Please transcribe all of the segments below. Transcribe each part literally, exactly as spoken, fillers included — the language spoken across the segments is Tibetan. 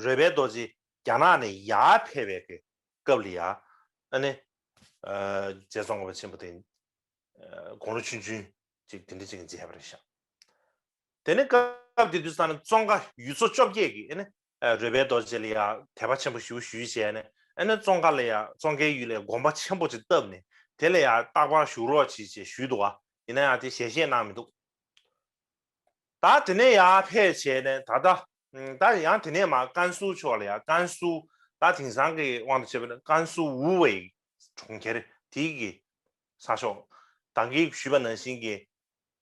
རོལ་པའི་རྡོ་རྗེ་རྒྱ་ནག་ནས་ཡར་ཕེབས་པའི་གི་སྐབས་ལ་ཡ། ཨ་ནི། ཨ། རྗེ་ཙོང་ཁ་པ་ཆེན་པོ་དེ། ཨ། དགུང་ལོ་ཆུང་ཆུང་ཅིག་དེ་འདྲ་ཅིག་མཛད་པ་རེད་ཤག་དེ་ནས་སྐབས་དེ་དུས་ཙང་ནས་ཙོང་ཁ་ཡུལ་ཚོ་བཅོ་བརྒྱད་ཀྱིས་ཨ་ནི་རོལ་པའི་རྡོ་རྗེ་ལ་ཡ་དད་པ་ཆེན་པོ་ཞེ་པོ་ཞུས་བྱས་ནས། ཨ་ནི་ཙོང་ཁ་ལ་ཡ་ཙོང་ཁའི་ཡུལ་ལ་དགོན་པ་ཆེན་པོ་ཅིག་བཏབ་ནས། དེ་ལ་ཡ་རྟག་པར་བཞུགས་རོགས་གྱིས་ཅེས་ཞུས་འདུག་བ། ཡིན་ན་ཡང་དེ་ཞལ་བཞེས་གནང་མི་འདུག་ད་དེ་ནས་ཡར་ཕེབས་བྱས་ནས་ད་ལྟ། ད་ཡང་དེ་ནས་མར་ཀན་སུའུ་ཕྱོགས་ལ་ཡ། ཀན་སུའུ། ད་དེང་སང་གི་དབང་དུ་བྱས་པ་ན་ཀན་སུའུ་ཝུའུ་ཝེ་གྲོང་ཁྱེར་དེའི་གི་ས་ཕྱོགས། ད་གིན་ཞུས་པ་ནང་བཞིན་གྱི།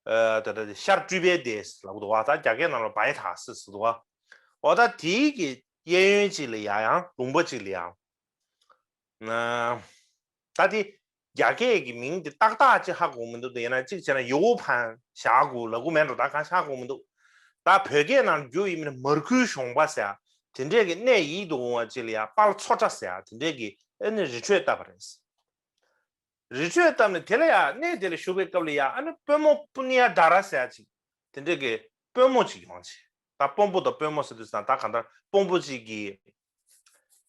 ཨ། ད་ལྟ་ཤར་སྤྲུལ་པའི་སྡེ་ལབ་འདུག་བ། ད་རྒྱ་སྐད་ནང་ལ་བའི་ཐ་སི་ཟེར་འདུག་བ། འོ་ད་དེའི་གི་གཡས་གཡོན་ཅིག་ལ་ཡ་ཡང་ལུང་པ་ཅིག་ལ་ཡ། ཨ། ད་དེ་རྒྱ་སྐད་ཀྱི་མིང་དེ་ཏག་ཏག་ཅིག་ཧ་གོ་མི་འདུག་དེ་ཡིན་ན་གཅིག་བྱས་ན་ཡོ་ཕན་ཞྭ་གུ་ལ་གུ་མེན་འགྲོ། ད་གང་ཧ་གོ་མི་འདུག་ད་བོད་སྐད་ནང་བསྒྱུར་ཡིན་ན་མར་ཁུའི་གཞོང་པ་ཟེར་དེ་འདྲས་ཀྱི་གནས་ཡིད་དུ་འོང་བ་ཅིག་ལ་ཡ་དཔལ་མཚོ་སྒྲ་ཟེར་དེ་འདྲས་ཀྱི་ཨ་ནི་རི་ཁྲོད་བཏབ་པ་རེད། རི་ཁྲོད་བཏབ་ནས་དེ་ལ་ཡ་གནས་དེ་ལ་བཞུགས་པའི་སྐབས་ལ་ཡ། ཨ་ནི་པུས་མོ་པུ་ནི་ཡ་དྷ་ར་ཟེར་ཅིག་དེ་འདྲས་ཀྱི་པུས་མོ་ཅིག་ཡོང་ཅིག་ད་དཔོན་པོ་དང་དཔོན་མོ་ཟེར་དུས་ཙང་ད་གང་ལྟར་དཔོན་པོ་ཅིག་གི་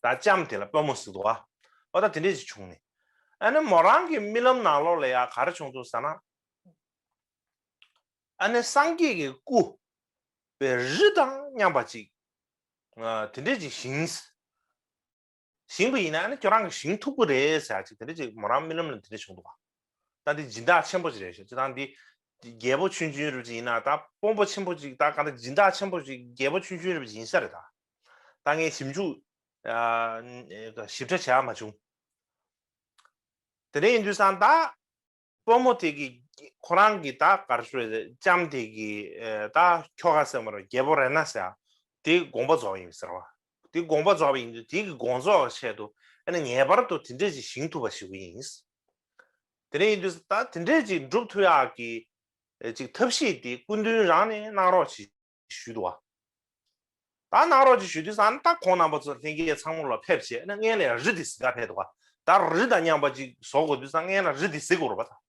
ད་ལྕམ་དེ་ལ་དཔོན་མོ་ཟེར་འདུག་བ། འོ་ད་དེ་འདྲས་ཅིག་བྱུང་ནས། ཨ་ནི་མོ་རང་གི་རྨི་ལམ་ནང་ལོགས་ལ་ཡ་ག་རེ་བྱུང་འདུག་ཟེར་ན། ཨ་ནི་སངས་རྒྱས་ཀྱི་སྐུ་པའི་རི་དང་མཉམ་པ་ཅིག་ཨ། དེ་འདྲས་ཅིག་བཞེངས། བཞེངས་པ་ཡིན་ན་ཨ་ནི་ཁྱོད་རང་གིས་བཞེངས་ཐུབ་ཀྱི་རེད་ཟེར་ཅིག་དེ་འདྲ་ཅིག་མོ་རང་རྨི་ལམ་ལ་དེ་འདྲ་བྱུང་འདུག་བ། ད་འདི་སྦྱིན་བདག་ཆེན་པོ་ཅིག་རེད་ཤག་ཅིག་དང་འདི་རྒྱལ་པོ་ཆུང་ཆུང་རུ་ཅིག་ཡིན་ན། ད་དཔོན་པོ་ཆེན་པོ་ཅིག་ད་གང་ལྟར་སྦྱིན་བདག་ཆེན་པོ་ཅིག་རྒྱལ་པོ་ཆུང་ཆུང་རུ་ཅིག་ཡིན་ས་རེད། ད་ད་ངས་ཞིབ་འཇུག་ཨ། ཞིབ་ཕྲ་བྱས་མ་བྱུང་། དེ་འདྲ་ཡིན་དུས་ཙང་ད། དཔོན་མོ་དེ་གིས་ཁོ་རང་གི་ད་ག་རེ་ཞུ་རེད། ལྕམ་དེ་གིས་ད་ཁྱོ་ག་ཟེར་མ་རེད། རྒྱལ་པོ་རཏྣ་ཟེར་དེ་དགོངས་པ་རྫོགས་ཡིན་ཟེར་བ། དེ་དགོངས་པ་རྫོགས་པ་ཡིན་དུས་དེ་གི་དགོངས་རྫོགས་ཆེད་དུ་ཨ་ནི་ངེས་པར་དུ་དེ་འདྲས་ཅིག་བཞེངས་ཐུབ་པ་ཞིག་ཡིན། དེ་འདྲ་ཡིན་དུས་ད་དེ་འདྲས་ཅིག་འགྲུབ་ཐུབ་ཡག་གི་ཅིག་ཐབས་ཤེས་དེ་སྐུ་མདུན་རང་ནས་གནང་རོགས་བྱེད། ཞུས་འདུག་བ། ད་གནང་རོགས་ཅིག་ཞུས་དུས་ཙང་ད་ཁོང་རྣམ་པ་ཚོ་ལྷན་རྒྱས་ཚང་མ་ལ་ཕེབས་བྱས་ནས་སྔོན་ལ་རི་དེ་གཟིགས་ག་ཕེབས་འདུག་བ། ད་རི་དང་མཉམ་པ་ཅིག་བཟོ་དགོས་དུས་ཙང་སྔོན་ལ་རི་དེ་གཟིགས་དགོས་རེད་པ། ད་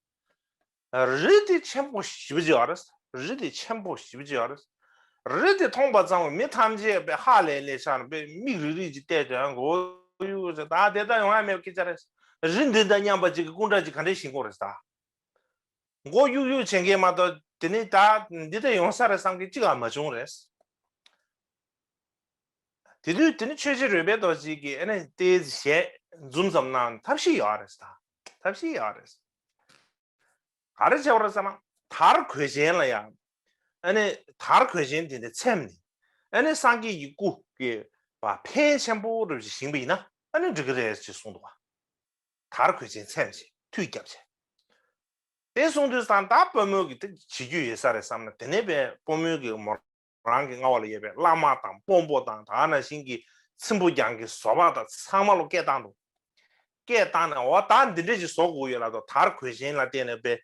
རི་དེ་ཆེན་པོ་ཞེ་པོ་ཅིག་ཡོད་རེད། རི་དེ་ཆེན་པོ་ཞེ་པོ་ཅིག་ཡོད་རེད། རི་དེ་མཐོང་པ་ཙམ་མི་ཐམས་ཅད་པའི་ཧ་ལས་ལས་ཤར་པའི་མིག་རིག་རིག་ཅིག་བལྟས་ཀྱང་མགོ་གཡུག་ཅིག་ད་དེ་ལྟ་ཡོང་ཡ་མེད་པ་སྐད་ཆ་རེད། རི་འདི་དང་མཉམ་པ་ཅིག་གི་སྐུ་འདྲ་ཅིག་ག་འདྲས་བཞེངས་དགོས་རེད་ད། མགོ་གཡུག་གཡུག་བྱེད་མཁན་མ་གཏོགས་དེ་ནི་ད་འདི་ལྟ་ཡོང་ས་རེད་བསམ་མཁན་གཅིག་ལ་མ་བྱུང་རེད། དེ་དུས་དེ་ནི་ཆོས་རྗེ་རོལ་པའི་རྡོ་རྗེ་གིས་ཨ་ནི་དེ་ཞལ་འཛུམ་ཙམ་གནང་ཐབས་ཤེས་ཡོད་རེད་ད། ཐབས་ཤེས་ཡོད་རེད། ག་རེ་བྱས་པ་རེད་ཟེར་ན། དར་གོས་ཆེན་ལ་ཡང་ཨ་ནི་དར་གོས་ཆེན་དེ་འདྲ་འཚེམ་ནས་ཨ་ནི་སངས་རྒྱས་ཀྱི་སྐུ་གི་བ་ཕན་ཆེན་པོ་རུ་ཞིག་བཞེངས་པ་ཡིན་ན་ཨ་ནི་འགྲིག་གི་རེད་ཅེས་གསུངས་འདུག་བ། དར་གོས་ཆེན་འཚེམ་བྱས་མཐུ་རྒྱབ་བྱས། དེ་གསུངས་དུས་ཙང་ད་དཔོན་མོ་གིས་དེ་བྱེད་རྒྱུ་ཡོད་ས་རེད་བསམ་ན། དེ་ནས་པའི་དཔོན་མོ་གིས་མོ་རང་གི་མངའ་འོག་ལ་ཡོད་པའི་བླ་མ་དང་དཔོན་པོ་དང་ད་ག་ནང་བཞིན་གྱི་ཚེམ་བུ་རྒྱང་གི་བཟོ་པ་དང་ཚང་མ་ལ་སྐད་བཏང་འདུག་སྐད་བཏང་ནས་འོ་ད་འདི་འདྲས་ཅིག་བཟོ་དགོས་ཡོད་ལབ་འདུག་དར་གོས་ཆེན་ལ་བརྟེན་ནས་པའི་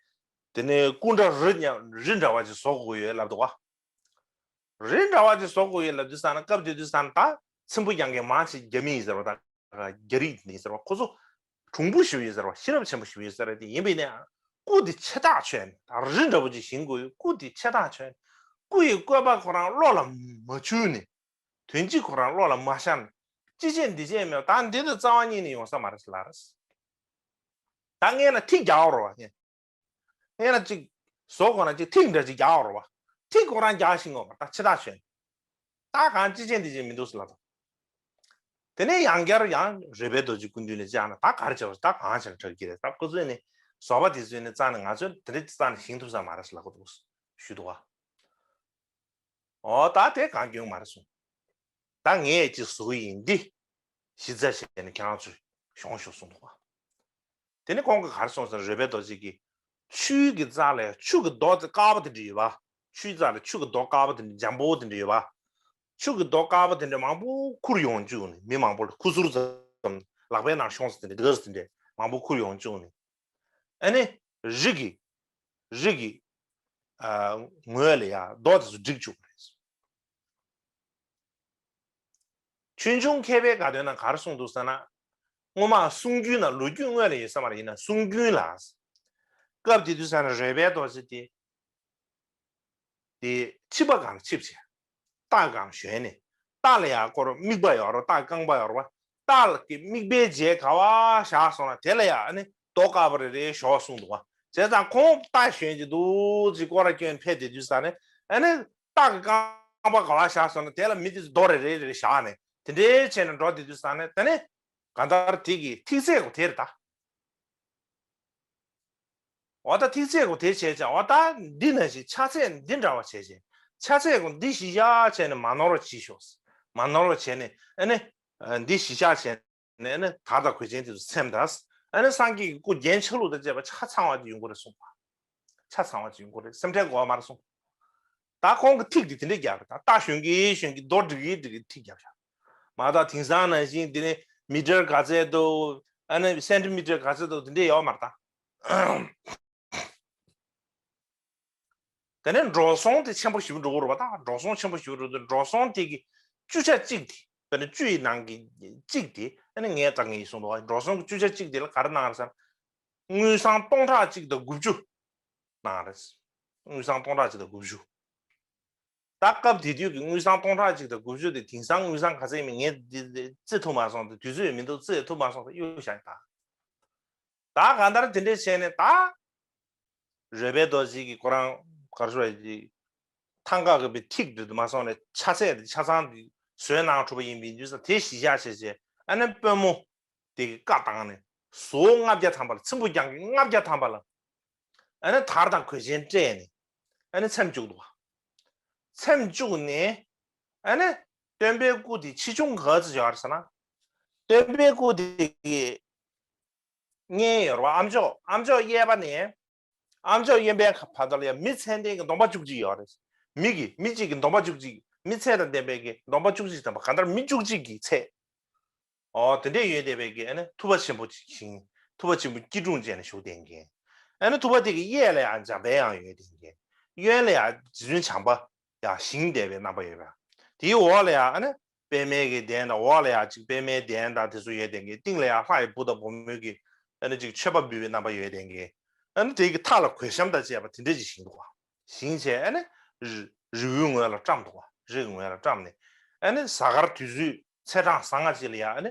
དེ་ནས་སྐུ་འདྲ་རི་ཉ་རི་འདྲ་བ་ཅིག་བཟོ་དགོས་ཡོད་ལབ་འདུག་བ། རི་འདྲ་བ་ཅིག་བཟོ་དགོས་ཡོད་ལབ་དུས་ཙང་ན་སྐབས་དེ་དུས་ཙང་ན་ད་ཚེམ་བུ་རྒྱང་གིས་མང་ཆེ་རྒྱ་མི་ཡིན་ཟེར་བ་དང་རྒྱ་རིགས་ཡིན་ཟེར་བ། ཁོ་ཚོ་གྲུང་པོ་ཞིག་ཡོད་ཟེར་བ། ཤེས་རབ་ཆེན་པོ་ཞིག་ཡོད་ཟེར་བ། དེ་ཡིན་པས་ན་སྐུ་དེ་ཆེ་ཐག་ཆོད་ནས་ད་རི་འདྲ་བོ་ཅིག་བཞེངས་དགོས་ཡོད། སྐུ་དེ་ཆེ་ཐག་ཆོད་ནས་སྐུ་ཡི་བཀོད་པ་ཁོ་རང་བློ་ལ་མ་འཆུག་ནས་དོན་སྤྱི་ཁོ་རང་བློ་ལ་མ་ཤར་ནས་ཅི་བྱེད་འདི་བྱེད་མེད་པ་ད་འདི་དང་རྩ་བ་ཉིད་ནས་ཡོང་ས་མ་རེད་ལབ་རེད། ད་ངས་ན་ཐིག་རྒྱག་རོགས་བ་ངས། ཡང་ན་ཅིག་བཟོ་དགོས་ན་ཅིག་ཐིག་འདྲ་ཅིག་རྒྱག་རོགས་བ། ཐིག་ཁོ་རང་རྒྱག་ཤེས་དགོས་པ་ད་ཆེ་ཐག་ཆོད། ད་གང་ཅི་བྱེད་འདི་བྱེད་མི་འདུག་ཟེར་ལབ་དང་། དེ་ནས་ཡང་བསྐྱར་ཡང་རོལ་པའི་རྡོ་རྗེ་སྐུ་མདུན་ལ་བཅར་ན་ད་ག་རེ་བྱས་པ་ད་གང་བྱས་ན་དྲག་གི་རེད། ད་ཁོ་ཚོས་ནི་བཟོ་པ་དེ་ཚོས་ནི་རྩ་ནས་ང་ཚོས་དེ་འདྲ་རྩ་ནས་བཞེངས་ཐུབ་ས་མ་རེད་ཟེར་ལབ་གི་འདུག་ཞུས་འདུག་བ། འོ་ད་དེ་གང་སྐྱོན་མ་རེད་གསུངས། ད་ངས་ཅིག་བཟོ་གི་ཡིན་འདི་གཞི་རྩ་བྱས་ནས་ཁྱེད་རང་ཚོས་གཞོང་ཞུ་གསུངས་འདུག་བ། དེ་ནི་ཁོང་གིས་ག་རེ་གསུངས་ཟེར་ན་རོལ་པའི་རྡོ་རྗེ་གིས་ཆུའི་གི་རྩ་ལ་ཆུ་གི་རྡོ་དེ་དཀར་པོ་དེ་འདྲ་ཡོད་པ། ཆུའི་རྩ་ལ་ཆུ་གི་རྡོ་དཀར་པོ་དེ་འདྲ་འཇམ་པོ་དེ་འདྲ་ཡོད་པ། ཆུ་གི་རྡོ་དཀར་པོ་དེ་འདྲ་མང་པོ་ཁུར་ཡོང་བཅུག་ནས་མི་མང་པོ་ལ་ཁུ་ཚུར་ཙམ་ལག་པའི་ནང་ཤོང་ཟེར་དེ་འདྲ་དེ་འདྲ་མང་པོ་ཁུར་ཡོང་བཅུག་ནས། ཨ་ནི་རི་གི་རི་གི་ཨ་ངོས་ལ་ཡ་རྡོ་དེ་ཚོ་བསྒྲིགས་བཅུག་པ་རེད། ཆོས་འབྱུང་མཁས་པའི་དགའ་སྟོན་ན་ག་རེ་གསུངས་འདུག་ཟེར་ན། སྔོན་མ་གསུང་རྒྱུན་ན་ལོ་རྒྱུས་སྔོན་ལ་ཡོད་ས་མ་རེད། ཡིན་ན་གསུང་རྒྱུན་ལ། སྐབས་དེ་དུས་ཟེར་ན་རོལ་པའི་རྡོ་རྗེ་དེ། དེ་ཕྱི་པ་སྒང་ལ་ཆིབས་བྱས། རྟ་སྒང་ཞོན་ནས། རྟ་ལ་ཡང་ཁོ་རང་རྨིག་པ་ཡོད་རེད། རྟ་རྐང་པ་ཡོད་རེད་བ། རྟ་ལ་གི་རྨིག་པའི་རྗེས་ག་བ་བཞག་སོང་ན་དེ་ལ་ཡང་ཨ་ནི་རྡོ་དཀར་པོ་རེ་རེ་ཞོག་གསུངས་འདུག་བ། བྱས་ཙང་ཁོང་རྟ་ཞོན་གྱི་འདུག་ཅེས་སྐོར་ར་སྐྱོན་ཕེབས་བསྡད་དུས་ཙང་ནས་ཨ་ནི་རྟ་གི་རྐང་པ་ག་བ་བཞག་སོང་ན་དེ་ལ་མི་དེ་ཚོ་རྡོ་རེ་རེ་རེ་རེ་བཞག་ནས་དེ་འདྲའི་བྱས་ནས་འགྲོ་བསྡད་དུས་ཙང་ནས་དེ་ནས་གང་ལྟར་དེ་གི་ཐིག་ཚད་གོ་དེ་རེད་ད། འོ་ད་ཐིག་ཚད་གོ་དེ་བྱས་ཙང་འོ་ད་འདི་ནང་བཞིན་ཆ་ཚད་འདི་འདྲ་བ་བྱས་ཙང་ཆ་ཚད་གོ་འདི་གཞི་བཞག་བྱས་ནས་མ་ནོར་བ་བྱེད་ཤོག་མ་ནོར་བ་བྱས་ནས་ཨ་ནི་འདི་གཞི་བཞག་བྱས་ནས་ཨ་ནི་དར་དང་གོས་ཆེན་དེ་ཚོ་ཚེམ་དང་ཨ་ནི་སངས་རྒྱས་ཀྱི་སྐུ་རྒྱན་ཆ་ལུགས་དང་བཅས་པ་ཆ་ཚང་བ་དེ་ཡོང་གི་རེད་གསུངས་པ། ཆ་ཚང་བ་ཅིག་ཡོང་གི་རེད། སེམས་ཁྲལ་དགོས་པ་མ་རེད་གསུངས། ད་ཁོང་གི་ཐིག་དེ་དེ་འདྲས་རྒྱག་རེད། ད་རྟ་ཞོན་གི་ཞོན་གི་རྡོ་སྒྲིག་གི་སྒྲིག་གི་ཐིག་རྒྱབ་ཤག་མ་གཏོགས་དེང་སང་ནང་བཞིན་དེ་ནི་མི་ཊར་ག་ཚད་འདུག་ཨ་ནི་སེན་ཊི་མི་ཊར་ག་ཚད་འདུག་དེ་འདྲས་ཡོད་མ་རེད་ད། དེ་ནས་འགྲོ་སོང་དེ་ཆེན་པོ་ཞེ་པོ་འགྲོ་གི་རེད་པ། ད་འགྲོ་སོང་ཆེན་པོ་ཞེ་པོ་འགྲོ་དུས་འགྲོ་སོང་དེ་གི་བཅུ་ཆ་གཅིག་དེ་དཔེར་ན་བཅུ་ཡི་ནང་གི་གཅིག་དེ་ཨ་ནི་ངས་ད་ངས་གསུངས་འདུག་བ། འགྲོ་སོང་གི་བཅུ་ཆ་གཅིག་དེ་ལ་ག་རེ་གནང་རེད་ཟེར་ན། དངུལ་སྲང་སྟོང་ཕྲག་གཅིག་དང་དགུ་བཅུ་གནང་རེད། དངུལ་སྲང་སྟོང་ཕྲག་གཅིག་དང་དགུ་བཅུ། ད་སྐབས་དེ་དུས་ཀྱི་དངུལ་སྲང་སྟོང་ཕྲག་གཅིག་དང་དགུ་བཅུ་དེ་དེང་སང་དངུལ་སྲང་ག་ཚད་ཡིན་མིན་ངས་འདི་འདི་རྩིས་ཐུབ་མ་སོང་། དེ་དུས་ཚོད་མི་འདུག་རྩིས་ཐུབ་མ་སོང་། དེ་གཡུག་བཞག་ཡིན་ད། ད་གང་ལྟར་དེ་འདྲས་བྱས་ནས་ད་རོལ་པའི་རྡོ་རྗེ་གིས་ཁོ་རང་ག་རེ་ཞུ་དགོས་རེད། ཐང་ག་གི་བའི་ཐིག་དེ་མ་སོང་ནས་ཆ་ཚད་དེ་ཆ་ཚང་དེ་བཟོས་གནང་གྲུབ་པ་ཡིན་པའི་དུས་ཙང་དེ་གཞི་བཞག་བྱས་བྱས་ཨ་ནི་དཔོན་མོ་དེ་གི་བཀའ་བཏང་ནས་ཟོ་ལྔ་བརྒྱ་ཐམ་པ་ལ་ཚེམ་བུ་རྒྱང་གི་ལྔ་བརྒྱ་ཐམ་པ་ལ་ཨ་ནི་དར་དང་གོས་ཆེན་སྤྲས་ནས་ཨ་ནི་ཚེམ་བཅུག་འདུག་བ། ཚེམ་བཅུག་ནས་ཨ་ནི་སྟོན་པའི་སྐུ་དེ་ཆེ་ཆུང་ག་ཚོད་ཡོད་རེད་ཟེར་ན། སྟོན་པའི་སྐུ་དེ་གི་གཉེན་ཡོད་རེད་བ། ཨ་མཆོག་ཨ་མཆོག་གཡས་པ་ནས་ཨ་མཆོག་གཡོན་པའི་ཁ་ཕར་དོ་ལ་ཡང་མི་ཚད་ལྡན་གྱི་སྡོམ་པ་བཅུ་གཅིག་ཡོད་རེད། མི་གི་མི་གཅིག་གི་སྡོམ་པ་བཅུ་གཅིག་མི་ཚད་དང་ལྡན་པའི་གི་སྡོམ་པ་བཅུ་གཅིག་དང་པོ་གང་ལྟར་མི་བཅུ་གཅིག་གི་ཚད། ཨོ་དེ་འདྲས་ཡོད་བསྡད་པའི་གི་ཨ་ནི་ཐུབ་པ་ཆེན་པོ་ཞིང་ཐུབ་པ་ཆེན་པོ་སྐྱིལ་ཀྲུང་བཅས་ནས་བཞུགས་བསྡད་མཁན། ཨ་ནི་ཐུབ་པ་དེ་གི་གཡས་ལ་ཡང་འཇམ་དཔལ་དབྱངས་ཡོད་བསྡད་མཁན། གཡོན་ལ་ཡང་རྗེ་བཙུན་བྱམས་པ་ཡང་ཞིང་འདས་པའི་རྣམ་པ་ཡོད་པ། དེའི་འོག་ལ་ཡང་ཨ་ནི་པདྨའི་གི་གདན་དང་འོག་ལ་ཡང་ཅིག་པདྨའི་གདན་དང་དེ་ཚོ་ཡོད་བསྡད་མཁན། སྟེང་ལ་ཡང་ལྷ་ཡི་བུ་དང་བུ་མོའི་གི་ཨ་ནི་ཅིག་མཆོད་པ་འབུལ་བའི་རྣམ་པ་ཡོད་བསྡད་མཁན། ཨ་ནི་དེ་གི་མཐའ་ལ་གོས་ཤམ་དང་བཅས་པ་དེ་འདྲས་ཅིག་བཞེངས་འདུག་བ། བཞེངས་བྱས་ཨ་ནི་རི་རི་བོའི་ངོས་ལ་བཀྲམ་འདུག་བ། རི་གི་ངོས་ལ་བཀྲམ་ནས་ཨ་ནི་གཟའ་སྐར་དུས་ཚོད་ཚེས་གྲངས་བཟང་ང་ཅིག་ལ་ཡང་ཨ་ནི་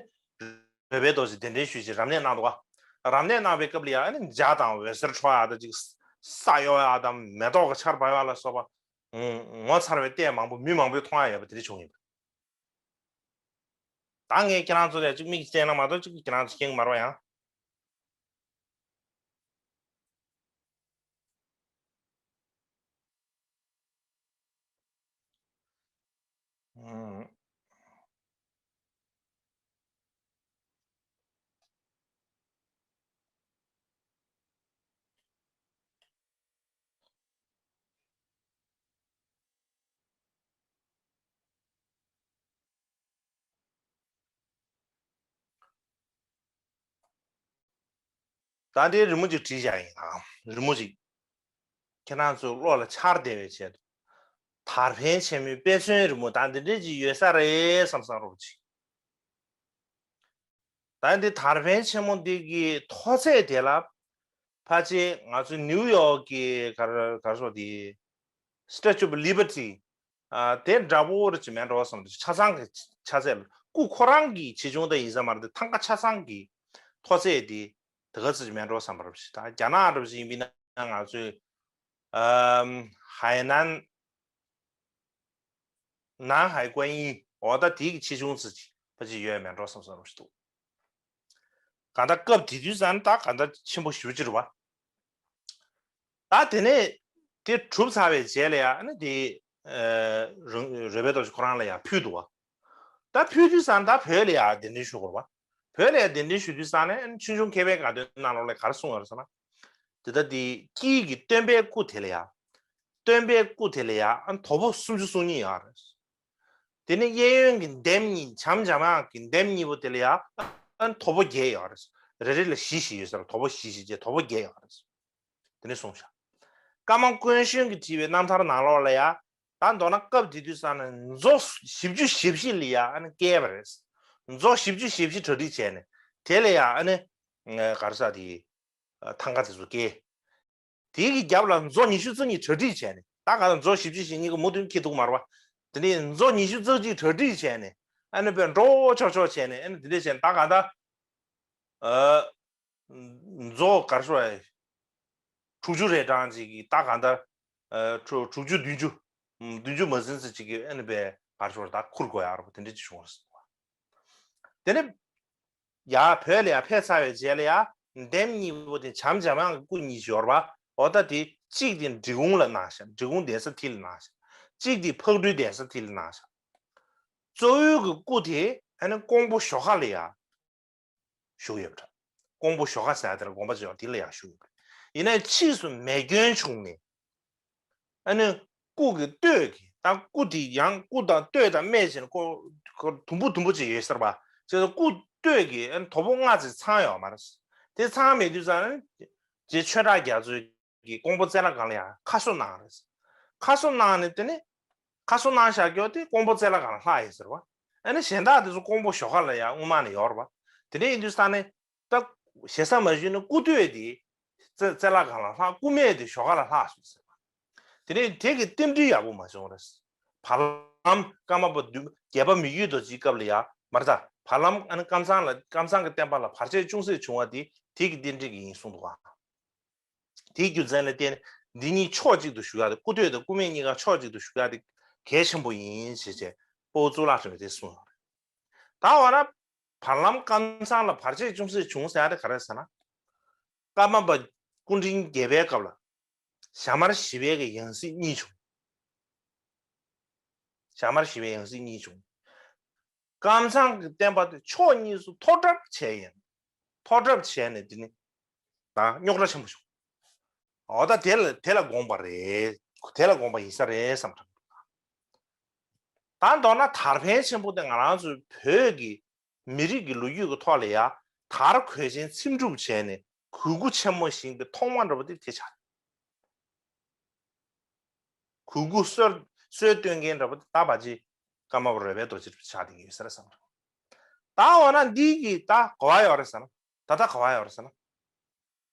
རོལ་པའི་རྡོ་རྗེ་གདན་འདྲེན་ཞུས་བྱས་རབ་གནས་གནང་འདུག་ག། རབ་གནས་གནང་བའི་སྐབས་ལ་ཡང་ཨ་ནི་ཇ་དང་འོད་ཟེར་འཕྲོ་ཡག་དང་ཅིག་ས་གཡོ་ཡག་དང་མེ་ཏོག་གི་ཆར་འབབ་ཡག་ལ་སོགས་པ་ངོ་མཚར་བའི་ལྟས་མང་པོ་མི་མང་པོས་མཐོང་ཡག་ཡོད་པ་དེ་འདྲ་བྱུང་ཡོད་པ། ད་ངས་ཁྱེད་རང་ཚོ་ལ་ཅིག་མིག་བསྟན་ན་མ་གཏོགས་ཅིག་ཁྱེད་རང་ཚོ་མཁྱེན་གྱི་མ་རེད་ཡང་། ད་འདི་རི་མོ་ཅིག་བྲིས་བཞག་ཡིན་ཨ། རི་མོ་ཅིག་ཁྱེད་རང་ཚོའི་བློ་ལ་འཆར་བདེ་བའི་ཆེད་དུ། དར་འཕེན་ཆེན་མོའི་དཔེ་མཚོན་རི་མོ་ད་འདི་འདྲས་ཅིག་ཡོད་ས་རེད་བསམ་བསམ་རོགས་ཅིག་ད་འདི་དར་འཕེན་ཆེན་མོ་འདི་གི་མཐོ་ཚད་དེ་ལ་ཕལ་ཆེར་ང་ཚོའི་ནིའུ་ཡོག་གི་ག་རེ་ག་རེ་ཟེར་དེ། Statue of Liberty ཨ་དེ་འདྲ་པོ་རེ་ཅིག་མེད་འགྲོ་བསམ་དུས་ཆ་ཚང་གི་ཆ་ཚད་ལ་སྐུ་ཁོ་རང་གི་ཆེ་ཆུང་དེ་ཡིན་ས་མ་རེད་དེ། ཐང་ག་ཆ་ཚང་གི་མཐོ་ཚད་དེ་དེ་ག་ཚོད་ཅིག་མེད་འགྲོ་བསམ་པ་རེད། ད་རྒྱ་ནག་འདྲ་པོ་ཅིག་ཡིན་པ་ཡིན་ན་ང་ཚོའི་ཨམ་ཧའེ་ནན་ནན་ཧའེ་ཀོན་ཡིན་འོ་ད་དེ་གི་ཆེ་ཆུང་ཚོད་ཅིག་ཕལ་ཆེར་ཡོད་མེད་འགྲོ་བསམ་བསམ་རེ་ཞིག་འདུག་གང་ལྟར་སྐབས་དེ་དུས་ཙང་ད་གང་ལྟར་ཆེན་པོ་ཞེ་པོ་ཅིག་རེད་བ། ད་དེ་ནས་དེ་གྲུབ་ཚར་བའི་རྗེས་ལ་ཡང་ཨ་ནི་དེ་རོལ་པའི་རྡོ་རྗེ་ཁོ་རང་ལ་ཡང་ཕུལ་འདུག་བ། ད་ཕུལ་དུས་ཙང་ད་བོད་ལ་ཡང་གདན་འདྲེན་ཞུ་དགོས་རེད་བ། བོད་ལ་ཡང་གདན་འདྲེན་ཞུ་དུས་ཙང་ནས་ཨ་ནི་ཆོས་འབྱུང་མཁས་པའི་དགའ་སྟོན་ནང་ལོགས་ལ་ག་རེ་གསུངས་ཡོད་རེད་ཟེར་ན། དེ་ད་དེ་དཀྱིལ་གྱི་སྟོན་པའི་སྐུ་དེ་ལ་ཡང་། སྟོན་པའི་སྐུ་དེ་ལ་ཡང་ཨ་ནི་དོ་པོ་སུམ་ཅུ་སོ་གཉིས་ཡོད་རེད། དེ་ནས་གཡས་གཡོན་གྱི་འདེམས་གཉིས་བྱམས་བྱམས་ཡག་གི་འདེམས་གཉིས་པོ་དེ་ལ་ཡང་ཨ་ནི་དོ་པོ་བརྒྱད་ཡོད་རེད། རེ་རེ་ལ་བཞི་བཞི་ཡོད་ས་རེད། དོ་པོ་བཞི་བཞི་བྱས་དོ་པོ་བརྒྱད་ཡོད་རེད། དེ་ནས་གསུངས་བཞག་ཀརྨ་ཀུན་གཞོན་གྱིས་བྲིས་པའི་རྣམ་ཐར་ནང་ལོགས་ལ་ཡང་ད་མདོར་ན་སྐབས་དེ་དུས་ཙང་ནས་མཛོ་བཞི་བཅུ་ཞེ་བཞི་ལ་ཡང་ཨ་ནི་བཀལ་བ་རེད། མཛོ་བཞི་བཅུ་ཞེ་བཞི་གྲ་སྒྲིག་བྱས་ནས་དེ་ལ་ཡང་ཨ་ནི་ག་རེ་ཟེར་དེ་ཐང་ག་དེ་ཚོ་བཀལ། དེའི་གི་རྒྱབ་ལ་མཛོ་ཉི་ཤུ་རྩ་གཉིས་གྲ་སྒྲིག་བྱས་ནས་ད་ག་ལ་མཛོ་བཞི་བཅུ་ཞེ་གཉིས་ཀྱི་མུ་མཐུད་འཁྱེར་འདུག་མ་རེད་བ། དེ་ནས་མཛོ་ཉི་ཤུ་རྩ་གཅིག་གྲ་སྒྲིག་བྱས་ནས་ཨ་ནི་དཔེ་འགྲོ་ཆོག་ཆོག་བྱས་ནས་ཨ་ནི་དེ་འདྲས་བྱས་ནས་ད་ག་ད། མཛོ་གར་ཤོར་བ། དྲུག་ཅུ་རེ་གྲངས་ཅིག་གིས་ད་གང་ལྟར། དྲུག་ཅུ་བདུན་ཅུ། བདུན་ཅུ་མ་ཟིན་ཙམ་ཅིག་གིས་ཨ་ནི་པའི་གར་ཤོར་ད་ཁུར་དགོས་ཡག་རེད་པ་དེ་འདྲ་ཅིག་བྱུང་བ་རེད། དེ་ནས་ཡ་བོད་ལ་ཡ་ཕེབས་ཚར་བའི་རྗེས་ལ་ཡ་འདེམས་གཉིས་པོ་དེ་བྱམས་འཇམ་དབྱངས་ཀྱི་སྐུ་གཉིས་ཤོར་བ་འོ་ད་དེ་གཅིག་དེ་འབྲི་གུང་ལ་གནང་ཤག་འབྲི་གུང་གདན་ས་ཐིལ་ལ་གནང་ཤག་གཅིག་དེ་ཕག་གྲུའི་གདན་ས་ཐིལ་ལ་གནང་ཤག་གཙོ་བོའི་གི་སྐུ་དེ་ཨ་ནི་ཀོང་པོ་ཞོགས་ཁ་ལ་ཡ། བཞུགས་ཡོད་པ་འདྲ། ཀོང་པོ་ཞོགས་ཁ་ཟེར་ཡ་དེ་ལ་དགོངས་པ་བཞེས་པ་དེ་ལ་ཡང་བཞུགས་ཡོད་པ་རེད། ཡིན་ནའི་ཕྱིས་སུ་མེ་སྐྱོན་བྱུང་ནས་ཨ་ནི་སྐུ་གི་སྟོད་ཀྱི་ད་སྐུ་དེ་ཡང་སྐུ་དང་སྟོད་དང་སྨད་ཅེས་ནས་ཀོ་ཀོ་དུམ་བུ་དུམ་བུ་ཅིག་ཡོད་ཟེར་བ་བྱས་ཙང་སྐུ་སྟོད་ཀྱི་ཨ་ནི་དོ་པོ་ལྔ་ཙམ་ཚང་ཡོད་མ་རེད། དེ་ཚང་མེད་དུས་ཙང་ནི་རྗེ་ཆོས་གྲགས་རྒྱ་མཚོས་གིས་ཀོང་པོ་རྩེ་ལྷ་སྒང་ལ་ཡང་ཁ་གསོ་གནང་རེད། ཁ་གསོ་གནང་ནས་དེ་ནས་ཁ་གསོ་གནང་བཞག་རྒྱུ་དེ་ཀོང་པོ་རྩེ་ལྷ་སྒང་ལ་ལྷག་ཡོད་ཟེར་བ། ཨ་ནི་གཞན་དག་དེ་ཚོ་ཀོང་པོ་ཞོགས་ཁ་ལ་ཡང་སྔོན་མ་ནས་ཡོད་རེད་བ། དེ་འདྲ་ཡིན་དུས་ས་ནས་ད་ཞེ་ས་མ་ཞུས་ན་སྐུ་སྟོད་དེ་རྩེ་རྩེ་ལྷ་སྒང་ལ་ལྷག་སྐུ་སྨད་དེ་ཞོགས་ཁ་ལ་ལྷག་སོང་ཟེར་བ། དེ་ནས་དེ་གི་རྟེན་འབྲེལ་ཡག་པོ་མ་བྱུང་རེད། བར་ལམ་ཀརྨ་པ་བདུད་བརྒྱད་པ་མི་བསྐྱོད་རྡོ་རྗེའི་སྐབས་ལ་ཡང་མར་ད་བར་ལམ་ཨ་ནི་ཀམ་ཚང་ལ་ཀམ་ཚང་གི་བསྟན་པ་ལ་བར་ཆད་ཅུང་ཟད་བྱུང་བ་དེ་དེ་གི་རྟེན་འབྲེལ་གྱི་ཡིན་གསུངས་འདུག་ག་དེའི་རྒྱུ་མཚན་ལ་བརྟེན་ནས་འདི་གཉིས་ཕྱོགས་གཅིག་ཏུ་བཞུགས་ཡག་དེ་སྐུ་སྟོད་དང་སྐུ་སྨད་གཉིས་ཀ་ཕྱོགས་གཅིག་ཏུ་བཞུགས་ཡག་དེ་གལ་ཆེན་པོ་ཡིན་ཞེས་བྱས་དཔའ་བོ་གཙུག་ལག་ཕྲེང་བས་དེ་གསུངས་ཡོད་རེད། ད་འོ་ན་བར་ལམ་ཀམ་ཚང་ལ་བར་ཆད་ཅུང་ཟད་བྱུང་ཟེར་ཡག་དེ་ག་རེ་ཟེར་ན། ཀརྨ་པ་སྐུ་ཕྲེང་བརྒྱད་པའི་སྐབས་ལ་ཞྭ་དམར་ཞི་བའི་གི་ཡང་སྲིད་གཉིས་བྱུང་། ཞྭ་དམར་ཞི་བའི་ཡང་སྲིད་གཉིས་བྱུང་། ཀམ་ཚང་གི་བསྟན་པ་དེ་ཕྱོགས་གཉིས་སུ་མཐོ་གྲབས་བྱས་ཡིན། མཐོ་གྲབས་བྱས་ནས་དེ་ནི་ད་རྙོག་དྲ་ཆེན་པོ་བྱུང་། འོ་ད་དེ་ལ་དེ་ལ་དགོངས་པ་རེད། དེ་ལ་དགོངས་པ་ཡིན་ས་རེད་བསམ་དྲན། ད་མདོར་ན་དར་འཕེན་ཆེན་པོ་དེ་ང་རང་ཚོའི་བོད་ཀྱི་མི་རིགས་ཀྱི་ལོ་རྒྱུས་ཀྱི་ཐོག་ལ་ཡ་དར་གོས་ཆེན་འཚེམ་དྲུབ་བྱས་ནས་གོས་སྐུ་ཆེན་མོ་བཞེངས་པའི་ཐོག་མ་འདྲ་པོ་དེ་དེ་ཆགས། གོས་སྐུ་སྲོལ་སྲོལ་གཏོད་མཁན་འདྲ་པོ་དེ་ད་བ་ཅི་ཀརྨ་པ་རོལ་པའི་རྡོ་རྗེ་ཆགས་བསྡད་ཀྱི་ཡོད་ས་རེད་བསམ། ད་འོ་ན་འདི་གི་ད་ག་བ་ཡོད་རེད་ཟེར་ན། ད་ལྟ་ག་བ་ཡོད་རེད་ཟེར་ན།